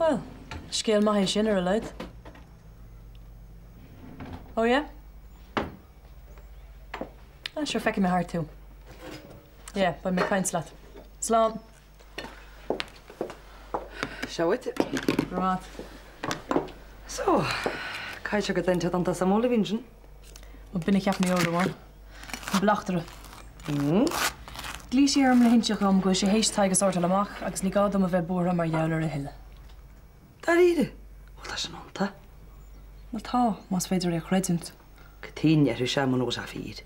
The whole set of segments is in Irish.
Bhuel, scéal maith é sin ar a laghad. Oh yeah? Ah, sure, feicfidh mé thart tú. Yeah, beidh mé ag caint leat. Slán! Seo dhuit. Go raibh maith. So, caithfidh sé gur duine inteacht iontach suimiúil a bhí ansin. Bhuel, b'in a cheap mé uair amháin. An bleachtaire. Ghlaoigh sé orm le hinseacht dhom go bhfuil sé théis Tadhg a shórtáil amach agus ní gá dom a bheith buartha mar gheall air a thuilleadh. Dáiríre? Bhuel, tá sin iontach. Bhuel, tá, más féidir é a chreidiúint. Cad chuige a ndéarfadh sé muna bhfuil sé fíor?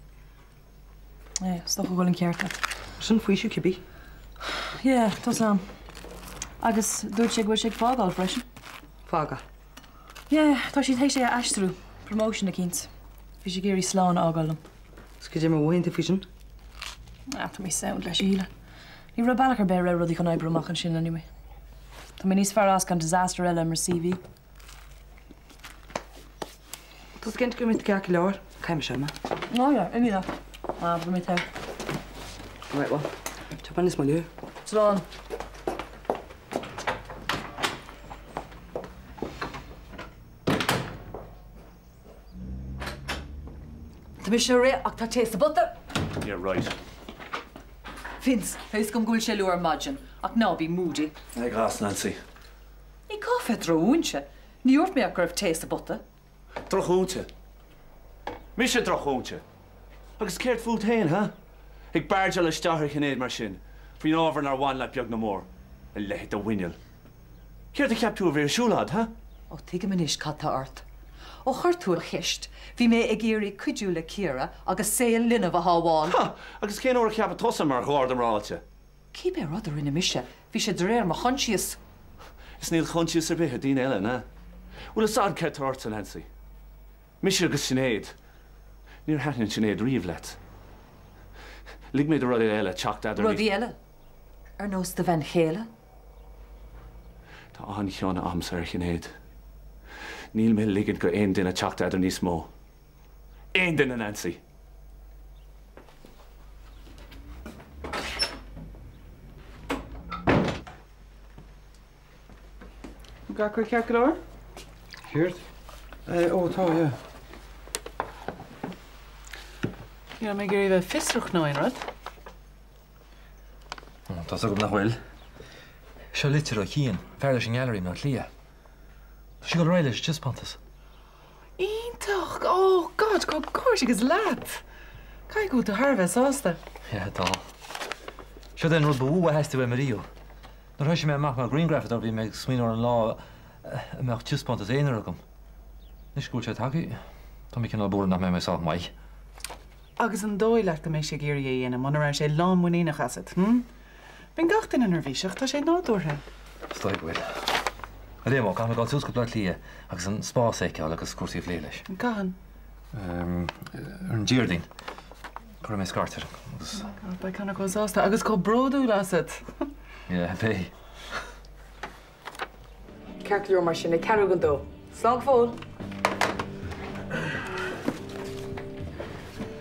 Yeah, is dócha go bhfuil an ceart agat. Sin faoiseamh cibé. Yeah, tá 's a'm. Agus dúirt sé go bhfuil sé ag fágáil freisin. Fágáil? Yeah, tá siad théis é a aistriú. Promotion eicínt. Bhí sé ag iarraidh slán a fhágáil liom. Is cad é mar a mhothaíonn tú faoi sin? Ah, tá mé sound leis, a Shíle. Ní raibh bealach ar bith a raibh rudaí chun oibriú amach ansin anyway. Tá mé níos fearr as gan disaster eile ar mo CV. Tá tú cinnte go mbeidh tú ceart go leor? Caithfidh mise imeacht. Oh yeah, imigh leat. Ah, beidh mé te. Alright, well, tá níos moille. Slán. Tá mise réidh ach tá tae sa bpota. Yeah, right. Vince, tá fhios agam go bhfuil sé luath ar maidin, ach ná bí moody. Ag gas, Nancy. Ní gá bheith drochmhúinte. Ní dúirt mé ach go raibh tae sa bpota. Drochmhúinte? Mise drochmhúinte? Agus céard fút féin, huh? Ag bargeáil isteach ar Shinéad mar sin, faoin ábhar nár bhain leat beag ná mór. A leithéid de mhuineál. Céard a cheap tú a bhí ar siúl a'd, huh? Ó, tuigim anois cad tá ort. Ó chuir tú an cheist, bhí mé ag iarraidh cuidiú le Ciara agus saol linbh a shábháil. Ha! Agus cén uair a ceapadh tusa mar gharda morálta? Cibé rud a rinne mise, bhí sé de réir mo choinsias. Is níl coinsias ar bith ag daoine eile, an ea? Bhfuil fhios a'd céard tá ortsa, Nancy? Mise agus Sinéad. Níor thaitin Sinéad riamh leat. Lig mé do rudaí eile teacht eadar Rudaí eile? Ar nós do bhean chéile? Tá an-chion a'msa ar Shinéad. Níl mé ligint go aon duine teacht eadar níos mó. Aon duine, Nancy! Gach rud ceart go leor? Céard? Ó, tá, yeah. Níl mé ag iarraidh bheith fiosrach nó aon rud. Tá's agam nach bhfuil. Seo litir ó Chian, fear leis an nGailearaí i mBleá Cliath. Tá sé ag dul ar aghaidh leis an taispeántas. Iontach! Oh God, comhghairdeas leat! Caithfidh go bhfuil tú thar a bheith sásta. Yeah, tá. Seo é an rud ba mhó a theastaigh uaim ariamh. Nuair a thoisigh mé amach mar ghrianghrafadóir bhí mé ag smaoineamh ar an lá a mbeadh taispeántas aonair agam. Anois go bhfuil sé tagtha, tá mé cineál buartha nach mbeidh mé sách maith. Agus an dóigh leat go mbeadh sé ag iarraidh é a dhéanamh muna raibh sé lánmhuiníneach asat, hm? Bíonn gach duine neirbhíseach, tá sé nádúrtha. Is dóigh go bhfuil. A Liam, ó, caithfidh mé dul suas go Bleá Cliath agus an spás a fheiceáil agus cúrsaí a phlé leis. Cathain? Ar an Déardaoin. Cuirfidh mé scairt air agus. Oh, beidh Conor chomh sásta agus chomh bródúil asat. Yeah, beidh. Ceart go leor mar sin, ag ceathrú don dó. Slán go fóill.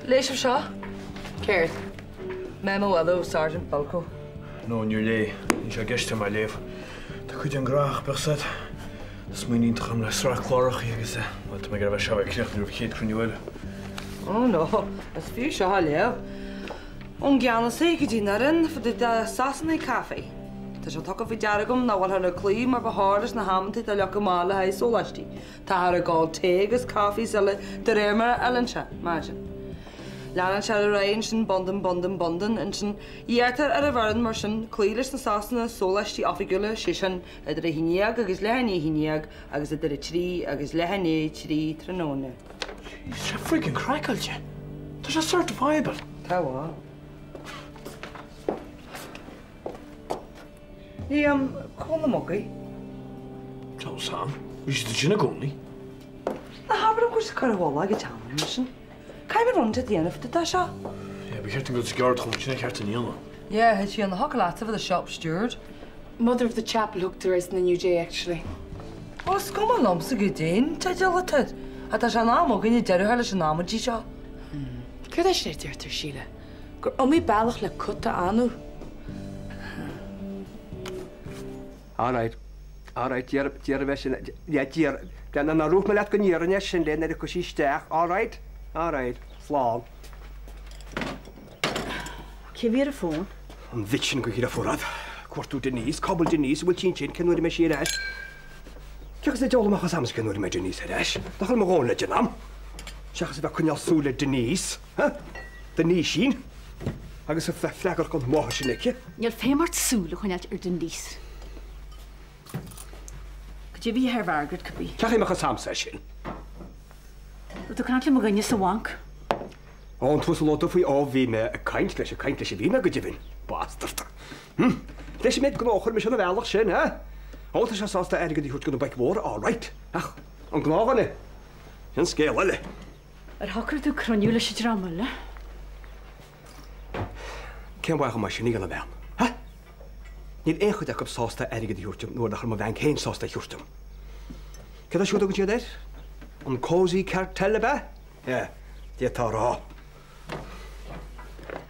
Léigh sibh seo? Céard? Memo eile ó Sergeant Bilko. No, níor léigh. Níl sé i gceist agam é a léamh. Tá cuid den gnóthach, bíodh 's agat. Tá smaoineamh iontach agam le sraith clárachaí agus, bhuel, tá mé ag iarraidh a bheith seo a bheith críochnaithe roimh an chéad cruinniú eile. Oh no, is fiú seo a léamh. Ón gceannasaí go dtí an fhoireann fá dtaobh de Sasanaigh Caife. Tá sé tugtha faoi deara agam nach bhfuilthear ag cloí mar ba chóir leis na hamantaí atá leagtha amach le haghaidh sóláistí. Táthar ag ól tae agus caife is eile de réir mar a fheileann sé, imagine. Leanann sé ar aghaidh ansin bundun bundun bundun ansin. Iarrtar ar an bhfoireann mar sin cloí leis na sosanna sóláistí oifigiúla, sé sin idir 11 agus leath i ndiaidh 11 agus idir 3 agus leath i ndiaidh 3 tráthnóna. Jeez, tá sé freaking craiceáilte. Tá sé certifiable. Tá bhuel. Liam, cá bhfuil na mugaí? Tá 'fhios a'm. Bhí siad ansin i gcónaí. Ná habair liom go bhfuil siad curtha i bhfolach ag an tseanbhean sin. Caithfidh mé rud inteacht a dhéanamh fá dtaobh de seo. Yeah, ba cheart dom dul sa gceardchumann, sin é ceart a ndéanamh. Yeah, thit sí on the hook leatsa for the shop steward. Mother of the Chapel thugtar ar na New Day actually. Ó, is cuma liomsa goidé an teideal atá air, ach tá sé in am againne deireadh a chur leis an amaidí seo. Céard é sin a deirtear, Síle? Gur iomaí bealach le cut a fheannadh. All right. Alright, déarfaidh mé sin, yeah, déar, déan ná rúth mé leat go ndéarfainn é sin léi nuair a thiocfaidh sí isteach, alright? Alright, slán. Cé bhí ar an bhfón? An bhitch sin de dheirfiúr a'd. Cuartú Denise, cá bhfuil Denise, an bhfuil sí ansin, cén uair a mbeidh sí ar ais? Cé as an deabhal a mbeadh fhios a'msa cén uair a mbeidh Denise ar ais? Nach bhfuil mo dhóthain le déanamh a'm? Seachas a bheith ag coinneáil súil ar Denise, huh? Denisín? Agus a bheith freagrach don mháthair sin aici. Níl feidhm ort súil a choinneáilt ar Denise. Cad é a bhí ar Mhargaret, cibé? Cén chaoi a mbeadh fhios a'msa é sin? Raibh tú ag caint le mo dhuine sa bhanc? Ó, an tUasal Ó Dufaigh, ó, bhí mé ag caint leis, ag caint leis a bhí mé, go deimhin. Bastard. Hm. Leis an méid gnó a chuir mise ina bhealach sin, eh? Ó, tá sé sásta airgead a thabhairt do na boic mhóra, all right. Ach an gnáthdhuine, sin scéal eile. Ar shocraigh tú cruinniú leis an dream eile? Cén mhaith dhom é sin a dhéanamh, a bhean? Ha? Níl aon chuid acu sásta airgead a thabhairt dom nuair nach raibh mo bhean féin sásta é a thabhairt dom. Céard é siúd a thugann siad air? An Cozy Cartel ab ea? Yeah, d'fhéadfá a rá.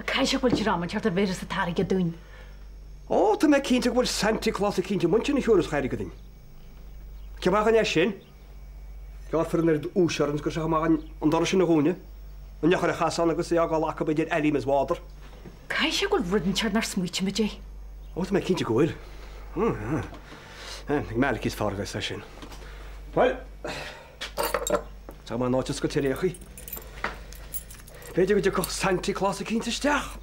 Caithfidh sé go bhfuil dream inteacht a bhéarfas an t-airgead dúinn. Ó, tá mé cinnte go bhfuil Santa Claus eicínt amuigh ansin a thiúrfas airgead dúinn. Cén mhaith dhúinn é sin? Gearrfar an oiread úis orainn is go raibh sé amach an doras sin a dhúnadh, an eochair a chasán agus é á fhágáil acu idir Ailím is Mhádar. Caithfidh sé go bhfuil rud inteacht nár smaoitigh muid air. Ó, tá mé cinnte go bhfuil. Ag Malachy is fearr a bheas é sin. Bhuel, tá mé in áit oscailte ar aon chaoi. B'fhéidir go dtiocfadh Santy Claus eicínt isteach.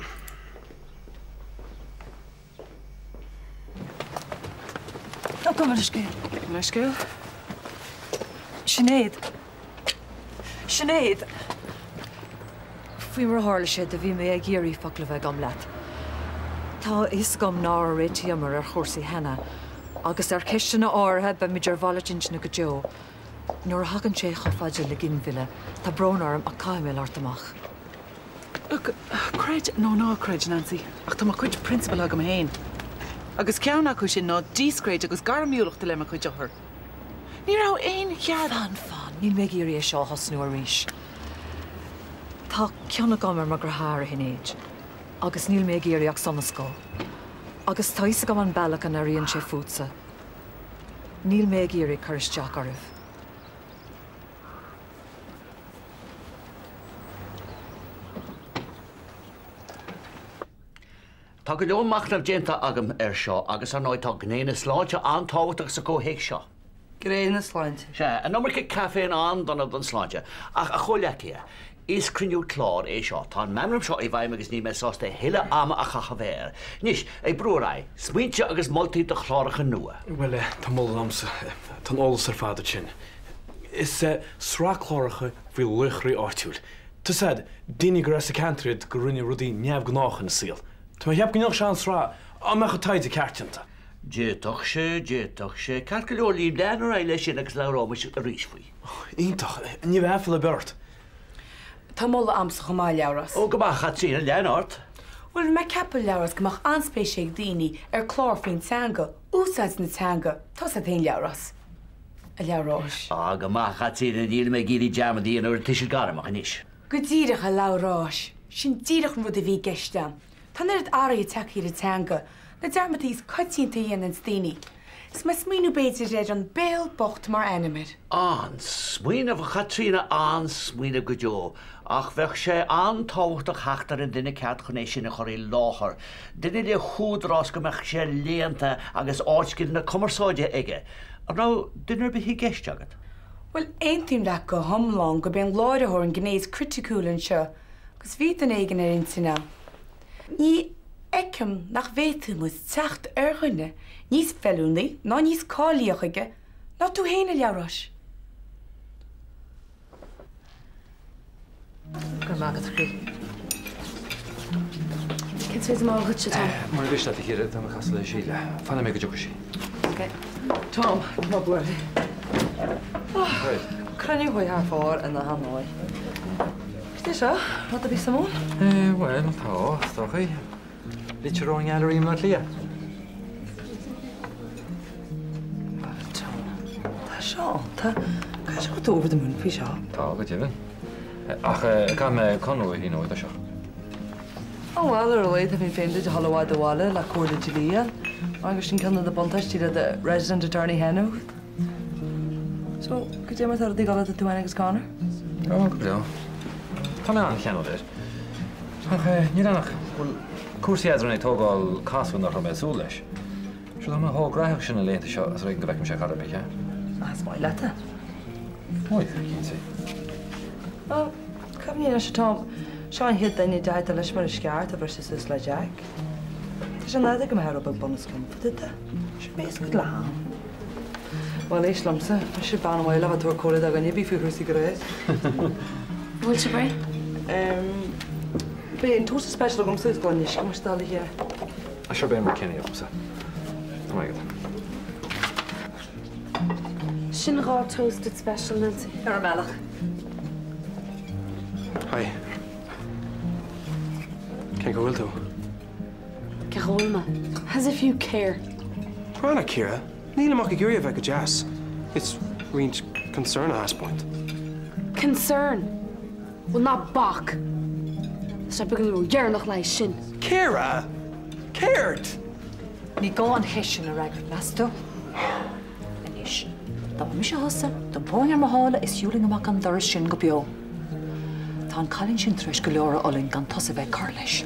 Tá gabh mo leithscéal. Leithscéal? Sinéad. Sinéad! Faoi mar a tharla sé, do bhí mé ag iarraidh focal a bheith agam leat. Tá a fhios agam nár réitíomar ar chúrsaí cheana, agus ar cheisteanna áirithe beimid ar mhalairt intinne go deo. Nuair a thagann sé chomh fada le ginmhilleadh, tá brón orm ach caithfidh mé labhairt amach. Look, creid nó ná creid, Nancy, ach tá mo chuid prionsabal agam féin. Agus ceann acu sin ná díscréid agus gairmiúlacht i leith mo chuid othar. Ní raibh aon chead. Fan, fan, níl mé ag iarraidh é seo a thosnú arís. Tá cion agam ar mo dheartháir, a Shinéid, agus níl mé ag iarraidh ach sonas dó. Agus tá fhios agam an bealach a n-airíonn sé fútsa. Níl mé ag iarraidh cur isteach oraibh. Tá go leor machnaimh déanta agam air seo agus, ar ndóigh, tá gné na sláinte an-tábhachtach sa chomhthéacs seo. Gné na sláinte. Sea, an iomarca caiféin an-dona don tsláinte. Ach, a chomhleacaithe, is cruinniú cláir é seo. Tá an meamram seo i bhfeidhm agus níl mé sásta a thuilleadh ama a chaitheamh air. Anois, ag brú ar aghaidh, smaointe agus moltaí do chláracha nua. Bhuel, tá moladh agamsa. Tá an eolas ar fad ansin. Is sraith cláracha faoi laochraí áitiúil. Tá 's a'd, daoine gur as an ceantar iad gur rinne rudaí neamhghnácha ina saol. Tá mé a cheapadh go ndéanfadh sé an-sraith, dá mbeadh an taighde ceart déanta. D'fhéadfadh sé, d'fhéadfadh sé. Ceart go leor, Liam, lean ar aghaidh leis sin agus labhróimis arís faoi. Iontach. Ní bheidh aiféala ar bith ort. Tá moladh a'msa chomh maith, a Labhráis. Ó, go maith, a Chaitríona, lean ort. Bhuel, bhí mé ag ceapadh, a Labhráis, go mbeadh an-spéis ag daoine ar chlár faoin teanga, úsáid na teanga. Tá 's a'd féin, Labhrás. A Labhráis. Á, go maith, a Chaitríona, nílim ag iarraidh dearmad a dhéanamh ar an tuiseal gairmeach anois. Go díreach, a Labhráis. Sin díreach an rud a bhí i gceist a'm. Tá an oiread athraithe tagtha ar an teanga, na dearmadaí is coitianta a dhéananns daoine. Is mé ag smaoineamh b'fhéidir ar An Béal Bocht mar ainm air. An-smaoineamh, a Chaitríona, an-smaoineamh go deo. Ach bheadh sé an-tábhachtach theacht ar an duine ceart chun é sin a chur i láthair, duine le húdarás go mbeadh sé léannta agus ardscileanna cumarsáide aige. An raibh duine ar bith i gceist agat? Bhuel, aontaím leat go hiomlán gurb é an láithreoir an gné is criticiúla anseo, agus bhí duine éigin ar intinn a'm. Ní fheicim nach bhféadfadh muid teacht ar dhuine níos feiliúnaí ná níos cáilí chuige ná tú féin, a Labhráis. Go raibh maith agat, a chroí. Cén sórt mála dhuitse, Tom? Mura mhiste leat, a Chiara, tá mé ag casadh le Síle. Fanfaidh mé go dtiocfaidh sí. Ok. Tom, ná buail. Cruinniú chuaigh thar fóir ina hanóir. Cad é seo? Rud ar bith suimiúil? Bhuel, tá, is dócha. Litir ón nGailearaí i mBleá Cliath. Tá seo iontach. Caithfidh sé go bhfuil tú over the moon faoi seo. Tá, go deimhin. Ach caithfidh mé conradh a shíniú i dtosach. Ó bhuel, ar a laghad bhí féin duit a dhul i bhfad abhaile le comhairle dlí a fháil. Agus sin ceann de na buntáistí le do resident attorney féin a bheith agat. So, cad é mar tá rudaí ag dul idir tú féin agus Conor? Ó, go breá. Tá mé an-cheanúil air. Ach níl ann ach go bhfuil cúrsaí eadrainn ag tógáil casadh nach raibh mé ag súil leis. Sure, tá mé chomh graitheach sin na laethanta seo is ar éigean go bhfeicim sé chor ar bith é. Ach is maith leat é. Ó, cinnte. Bhuel, cuimhnigh anois, a Tom, seo an chéad duine a deachaigh tú leis mar is ceart ó bhris tú suas le Jack. Tá sé nádúrtha go mbeifeá rud beag bunoscionn fá dtaobh de. Sure, beidh a fhios agat le ham. Bhuel, éist liomsa, mise bean mhaith le bheith ag tabhairt comhairle do dhuine ar bith faoi chúrsaí grá. Bhfuil sibh réidh? Beidh an toasted special agamsa agus gloine uisce más dá le chéile. Sure beidh an rud céanna agamsa. Go raibh maith agat. Sin 2 toasted special, Nancy. Ar an mbealach. Hi. Cén chaoi a bhfuil tú? Cén chaoi a bhfuil mé? As if you care. Branaigh, Ciara. Nílim ach ag iarraidh a bheith go deas. Is roinnt concern a thaispeáint. Concern? Bhuel, ná bac! Tá sé beagáinín ródheireanach le haghaidh sin. Ciara! Céard? Ní gá an cheist sin a fhreagairt, meas tú? Anois, dá mba mise thusa, d'iompóinn ar mo shála is shiúlfainn amach an doras sin go beo. Tá an cailín sin tar éis go leor a fhulaingt gan tusa bheith ag cur leis.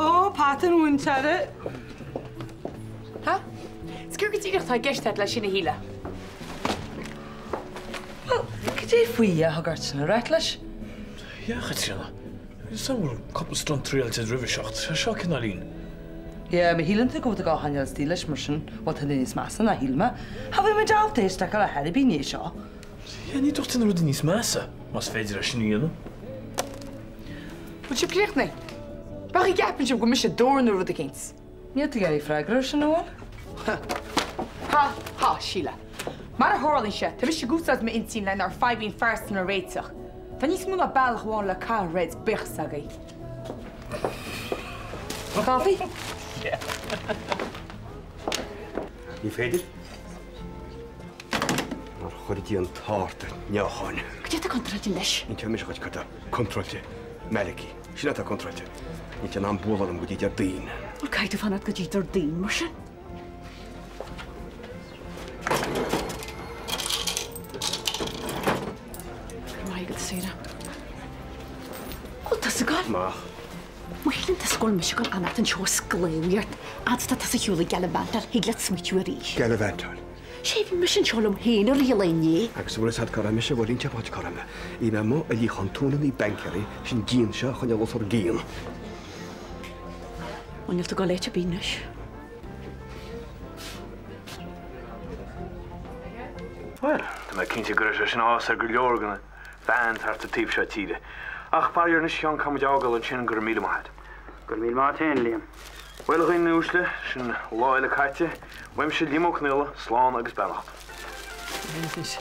Ó, peata an mhúinteora! Ha? Is céard go díreach atá i gceist agat leis sin, a Shíle? Bhuel, cad é faoi a thug ort sin a ráit leis? Yeah, a Chaitríona. Is dóigh go bhfuil cúpla stunt triailte roimhe seo ach tá seo cineáilín. Yeah, má shíleann tú go bhfuil tú ag gabháil a choinneáil istigh leis mar sin, bhuel tá tú níos measa ná shíl mé. Cha bhfuil muid ábalta é a staiceáil ar chor ar bith i ndiaidh seo. Yeah, ní dúirt na rudaí níos measa, más féidir é sin a dhéanamh. Bhfuil sibh críochnaithe? B'fhéidir go gceapann sibh go bhfuil mise ag dóradh nó rud eicínt. Níl tú ag iarraidh freagra air sin, an bhfuil? Ha, ha, Síle. Mar a tharlaíonn sé, tá mise ag úsáid m'intinn lenár bhfadhbanna phearsanta a réiteach. Tá níos mó ná bealach amháin le caitheamh Reds, bíodh fhios agaibh. Coffee? Yeah. Ní féidir. Nár chuir Dia an t-art ar neocháin. Cad é atá contráilte leis? Ní tearn mise a chuid cad tá contráilte. Malachy. Sin atá contráilte. Níl sé in am bualadh orm go dtí Déardaoin. Bhuel, caithfidh tú fanacht go dtí Déardaoin mar sin. Go raibh maith agat, Sarah. Bhfuil tusa ag gabháil? Amach. Má shíleann tusa go bhfuil mise ag gabháil a fhanacht anseo ag sclábhaíocht, fhad is atá tusa ar shiúl ag gallivantáil, thig leat smaoitiú arís. Gallivantáil? Sé, bhí mise anseo liom féin i rith an lae inné. Agus an bhfuil fhios agat cá raibh mise, bhuel inse dhuit cá raibh mé. Bhí mé amuigh ag líochán tóineanna baincéirí, sin díon seo a choinneáil os ár gcionn. Bhuel, níl tú ag gabháil áit ar bith anois. Bhuel, tá mé cinnte go raibh sé sin áthas ar go leor de na fans thart an taobh seo tíre. Ach faraor anois a Sheáin, caithfidh muid a fhágáil ansin, go raibh míle maith agat. Go raibh míle maith agat féin, Liam. Bhuel, a dhaoine uaisle, sin lá eile caite. Uaimse, Liam Ó Conghaile, slán agus beannacht.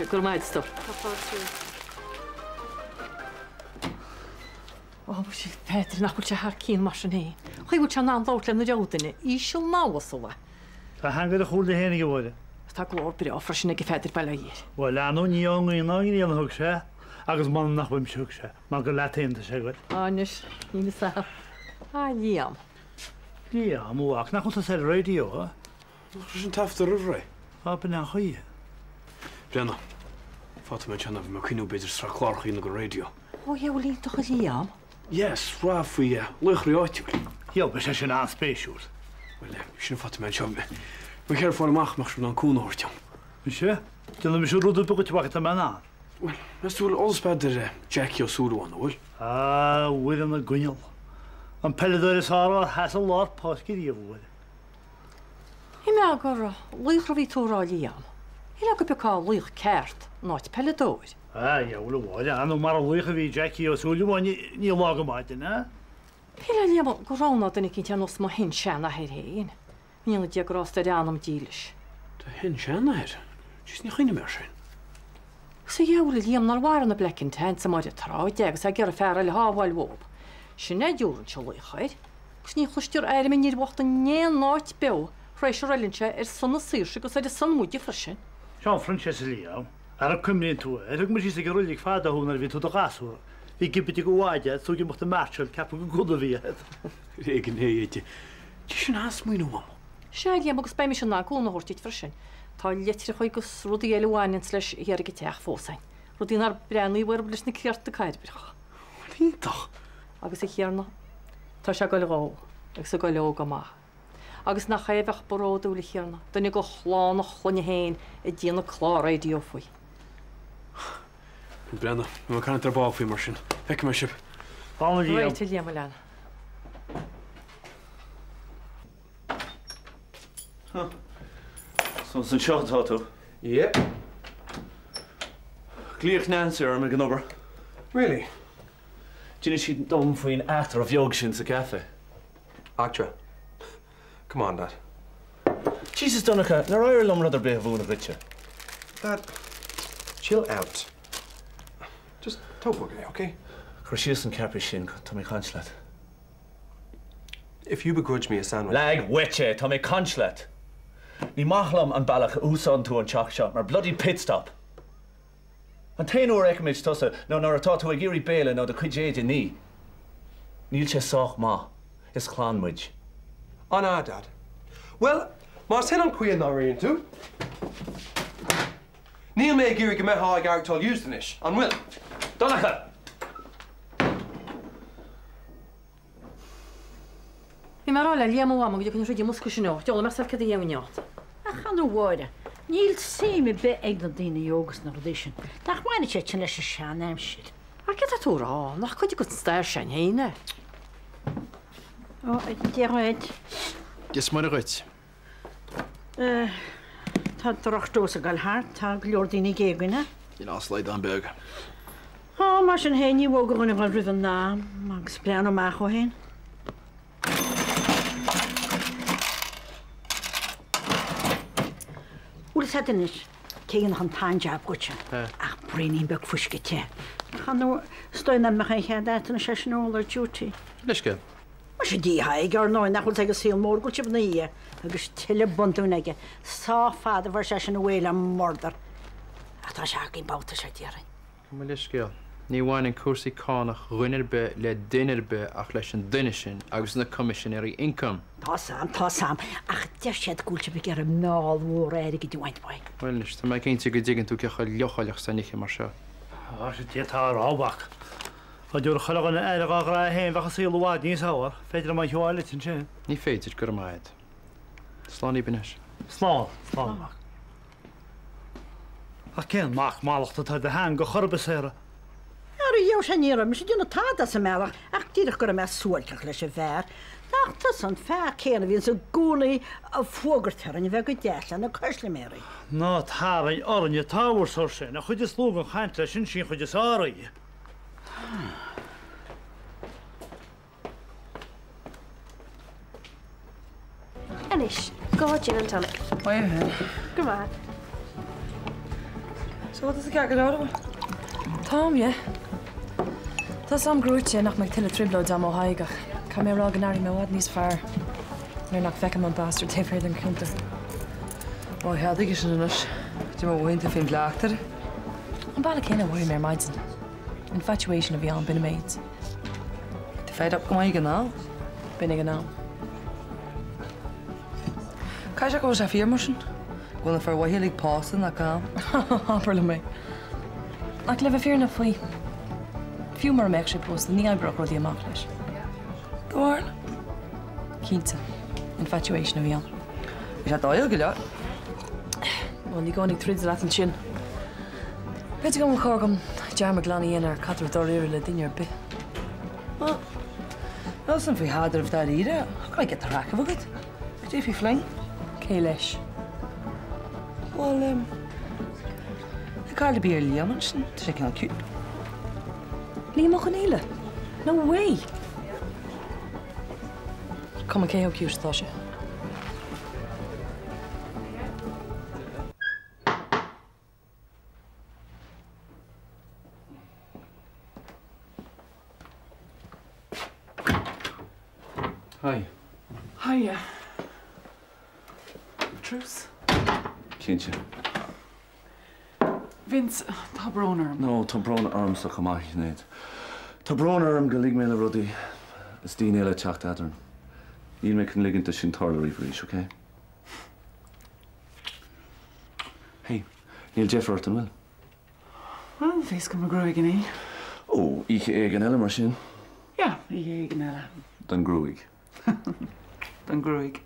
Go raibh maith agat, a stór. Ó, muise, Peadar, nach bhfuil sé thar cionn mar sin féin. Chaoi bhfuil sé in ann labhairt lena raibh duine, íseal ná uasal é. Tá a theanga ar a chúl féin ag an Mháire. Tá glór breá freisin ag Pheadair, bail ó Dhia air. Bhuel, ar ndóigh, ní ón ngaoth ná an ghrian a thug sé, agus m'anam nach uaimse a thug sé, mar gur leat féin atá sé ag goil. Á, anois, níl fhios a'm. A Liam. Liam, a mhac, nach bhfuil tusa ar an raidió, a? Nach raibh sin taifeadta roimh ré? Á, b'in é an chaoi. Bréanna, fágfaidh mé anseo ná bhí mé ag cuimhniú b'fhéidir sraith cláracha a dhéanamh don raidió. Ó, yeah, bhuel iontach a Liam. Yeah, sraith faoi laochraí áitiúil. Yeah, beidh sé sin an-spéisiúil. Bhuel, sin an fáth atá mé anseo. Ba cheart fáil amach an mbeadh sibh in ann cúnamh a thabhairt dom. Mise? Déanfaidh mise rud ar bith dhuit a mhac atá mé in ann. Bhuel, meas tú bhfuil eolas agat ar Jackie Ó Súilleabháin, an bhfuil? Ah, a Mhuire na gcoinneal. An peileadóir is fearr dár sheas i lár páirce riamh, a Mhuire. Shíl mé gur laochra a bhí tú a rá Liam. Shílfeá go bpiocfá laoch ceart in áit peileadóir. Ah, dheabhail a Mháire, ar ndóigh mara laoch a bhí Jackie Ó Súilleabháin ní lá go maidin, eh? Shílfeá Liam go roghnófá duine eicínt ar nós mo shin-seanathair féin. Go ndéana Dia grásta ar a anam dílis. Do shin-seanathair? Jeez, ní chuimhním air sin. Sea, a dheabhail a Liam, nár mharaigh na Black and Tans i mBaile Tráide agus é ag iarraidh fear eile a shábháil uathu. Sin é a dtabharfainnse laoch air. Agus ní chloistear airm an fhir bhoicht in aon áit beo tar éis a throileann sé ar son na saoirse agus ar a son muide freisin. Seán Phroinsias a Liam, ara cuimhníonn tú air, thug muid síos ag an roilig fada thú nuair a bhí tú i do ghasúr. Bhí gibide de mhaide agat, tú ag imeacht ag mairseáil, ceapadh gur gunna a bhí agat. Ar éigean é, a Eddie. Sin an-smaoineamh, a Mham. Sea, a Liam, agus beidh mise in ann cúnamh a thabhairt duit freisin. Tá litreacha agus rudaí eile a bhaineanns leis thiar ag an teach fós a'inn. Rudaí nár breathnaíodh orthu leis na céadta cairbreach. Bhuel, iontach! Agus a Thiarna, tá sé ag goil dhó, agus ag goil dhó go maith. Agus nach é a bheadh bródúil, a Thiarna, duine de chlann a chlainne féin ag déanamh clár raidió faoi. Bhuel, Bréanna, beidh mé ag caint ar ball faoi mar sin. Feicfidh mé sibh. Slán a Liam. Right, a Liam, a leana. Huh. So is anseo atá tú? Yep. Ghlaoigh Nancy orm ag an obair. Really? D'inis sí dom faoin eachtra bheag sin sa gcaife. Eachtra? Come on, Dad. Jesus, Donncha, nár éirigh liom rud ar bith a mhúineadh dhuitse? Dad, chill out. Just tóg bog é, okay? Cuir síos an ceapaire sin, tá mé ag caint leat. If you begrudge me a sandwich. Leag uait é, tá mé ag caint leat! Ní maith liom an bealach a úsáideann tú an teach seo mar bloody pit stop! An t-aon uair a fheicimid tusa ná nuair atá tú ag iarraidh béile nó do chuid éide a ní. Níl sé sách maith. Is clann muid. An ea, Dad? Bhuel, más sin an chaoi a n-airíonn tú, níl mé ag iarraidh go mbeifeá ag aireachtáil used anois, an bhfuil? Donncha! Bhí mé ag rá le Liam a Mham go dtiocfainn thríd an mbosca sin ó, deabhal mé sáil céard a dhéanfainn ann. Ach a Mháire, níl suim ar bith ag na daoine óga sna rudaí sin. Nach mbaineann siad sin leis an sean-aimsir? Ach céard tá tú a rá? Nach cuid den stair s'againn féin é? Ó, a Dia dhuit. Dia is Muire dhuit. Tá drochdós ag dul thart, tá go leor daoine ag éagaoineadh. Níl ann ach slaghdán beag. Á, mar sin féin, ní mhodh do dhuine dhul roimh an am agus breathnú amach dhó féin. Bhfuil fhios agat anois cé a dhéanfadh an t-an-jab dhuitse ach braoinín beag fuisce te. Ach ar ndóigh, is dóigh nach mbeadh aon chead agat anois é sin a ól ar duty. Leithscéal. Muise Dia Thaidhg, ar ndóigh nach bhfuil fhios ag an saol mór go bhfuil sibh ina dhiaidh agus tuilleadh bundúin aige. Sách fada a fuair seisean away le murdar. Ach tá sé againn babhta seo, déarfainn. Gabh mo leithscéal. Ní bhaineann cúrsaí cánach dhuine ar bith le duine ar bith ach leis an duine sin agus na Coimisinéirí Ioncaim. Tá 's a'm, tá 's a'm, ach deir siad go bhfuil sibh ag iarraidh meall mhór airgid a bhaint uaidh. Bhuel anois, tá mé cinnte go dtuigeann tú cé chomh leochaileach is atá nithe mar seo. Tá sé d'fhéadfá a rá, a mhac. Dá dtabharfadh chuile dhuine aire dhá ghrá féin bheadh an saol i bhfad níos fearr. Féidir liom a shiúil leat ansin. Ní féidir, go raibh maith agat. Slán daoibh anois. Slán, slán, a mhac. Ach cén mac mallachta atá i do theanga chor ar bith, Sarah? Ara dheabhaidh sé ní raibh mise ag déanamh tada as an mbealach ach díreach go raibh mé suáilceach leis an bhfear. Nach tusa an fear céanna a bhíonns i gcónaí ag fuagairt orainn a bheith go deas le na custaiméirí. Ná tarraing orainn an t-ábhar sórt sin. An chuid is lú den chaint leis sin, sí an chuid is fearr í. Anois, 2 gin and tonic. Maith thú. Go raibh maith. So bhfuil tusa ceart go leor, an bhfuil? Táim, yeah. Tá 's a'm go rúite nach mbeidh tuilleadh trioblóid a'm ó Thadhg ach caithfidh mé a rá go n-airím i bhfad níos fearr nuair nach bhfeicim an bastard taobh thiar den chuntar. Ó, cheadaigh sin anois. Cad é mar a mhothaíonn tú faoin bhleachtaire? An bealach céanna a mhothaigh mé ar maidin. Infatuation a bhí ann, b'in an méid. Tú fed up go maith ag an am? B'in ag an am. Caithfidh sé go bhfuil sé fíor mar sin? Go bhfuil na fir mhaithe uilig pósta nach cam? Abair liom é. Ach le bheith fírinneach faoi, fiú mura mbeadh sé pósta, ní oibreodh rudaí amach leis. Do bharúil? Cinnte. Infatuation a bhí ann. Bhí sé dóighiúil go leor. Bhuel, ní gabhfainn ag troid leat ansin. B'fhéidir go mba chóir dom dearmad glan a dhéanamh ar chaidreamh dáiríre le duine ar bith. Bhuel, níl 'fhios a'm faoi chaidreamh dáiríre, ach go mbeidh giota craic agat. Cad é faoi fling? Cé leis? Bhuel, em, tá cáil ar bith ar Liam ansin, tá sé cineál cute. Liam Ó Conghaile? No way! Cuma cé chomh cute atá sé. Hi. Hiya. Truce? Cinnte. Vince, tá brón orm. No, tá brón ormsa chomh maith, a Shinéad. Tá brón orm gur lig mé le rudaí is daoine eile teacht eadrainn. Níl mé chun ligint do sin tarlú riamh arís, ok? Hey, níl deifir ort, an bhfuil? Bhuel, pléascfaidh mo ghruaig inné. Ó, oíche éigin eile mar sin. Yeah, oíche éigin eile. Don ghruaig. Don ghruaig.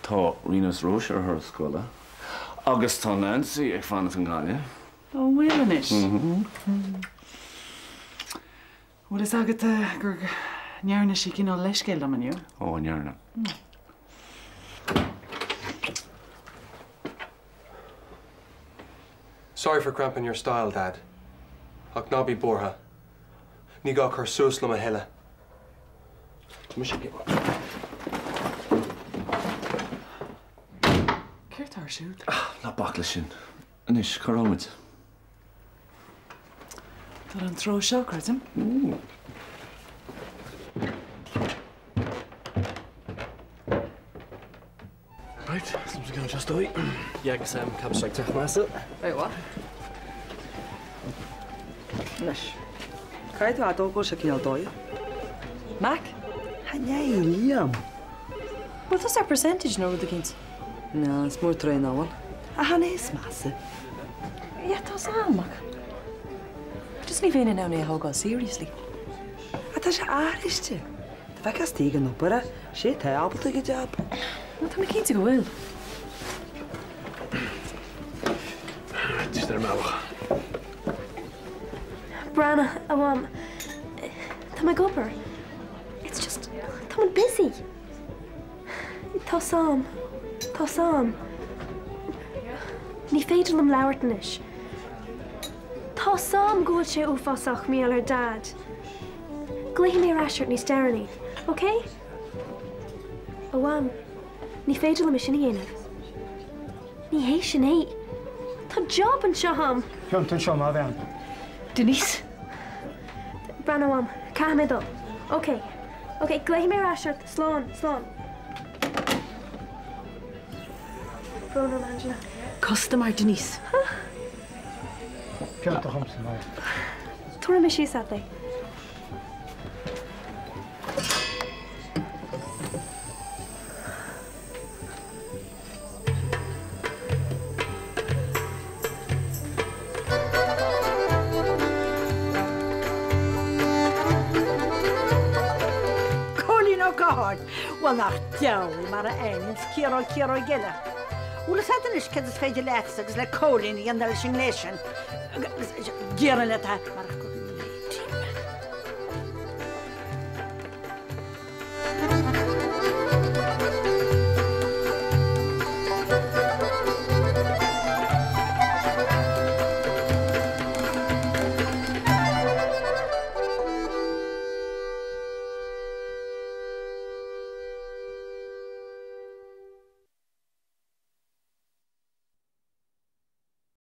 Tá Ríona is Róise ar thuras scoile agus tá Nancy ag fanacht i nGaillimh. Ó, bhfuil anois? Bhfuil fhios agat go ndearna sí cineál leithscéil dom inniu? Ó, an ndearna? Sorry for cramping your style, Dad. Ach ná bí buartha. Ní gá cur suas liom a thuilleadh. Tá mise ag. Céard tá ar siúl? Ná bac leis sin. Anois, cá raibh muid? Dul an treo seo, creidim. Right, something's going just dóigh. Yeah, agus um, ceapaim ag teach measa. Right, what? Anois. Caithfidh tú a admháil go bhfuil sé cineál dóighiúil. Mac? Chan é, Liam. Bhfuil tusa ar percentage nó rud eicínt? No, is mór tréan ná bhfuil. Ach chan é is measa. Yeah, tá 's a'm, ach just ní bheinn in ann é a thógáil seriously. Ach tá sé aithriste. Dá bhfeicfeá istigh ag an obair é, sé atá ábalta ag an jab. Bhuel, tá mé cinnte go bhfuil. Tá siad ar an mbealach. Breathnaigh, a Mham. Tá mé ag obair. Tá muid busy. Tá's a'm. Tá's a'm. Ní féidir liom labhairt anois. Tá's a'm go bhfuil sé uafásach mar gheall ar Dad. Glaofaidh mé ar ais ort níos deireanaí, ok? A Mham, ní féidir liom é sin a dhéanamh. Ní hé sin é. Tá job anseo a'm! Pionta anseo, a bhean. Denise? Breathnaigh a Mham, caithfidh mé dul. Ok. Ok, glaofaidh mé ar ais ort. Slán, slán. Brón orm, Angela. Customar, Denise. Pionta dhomsa, Máire. Tabharfaidh mé síos leat é. Cóilín Ó Catháin, Bhuel nach diabhlaí mar a aithníonns ciaróg ciaróg eile. Bhfuil fhios agat anois céard is féidir leatsa agus le Cóilín a dhéanamh leis an ngléas sin? Déarfainn leat é, marach.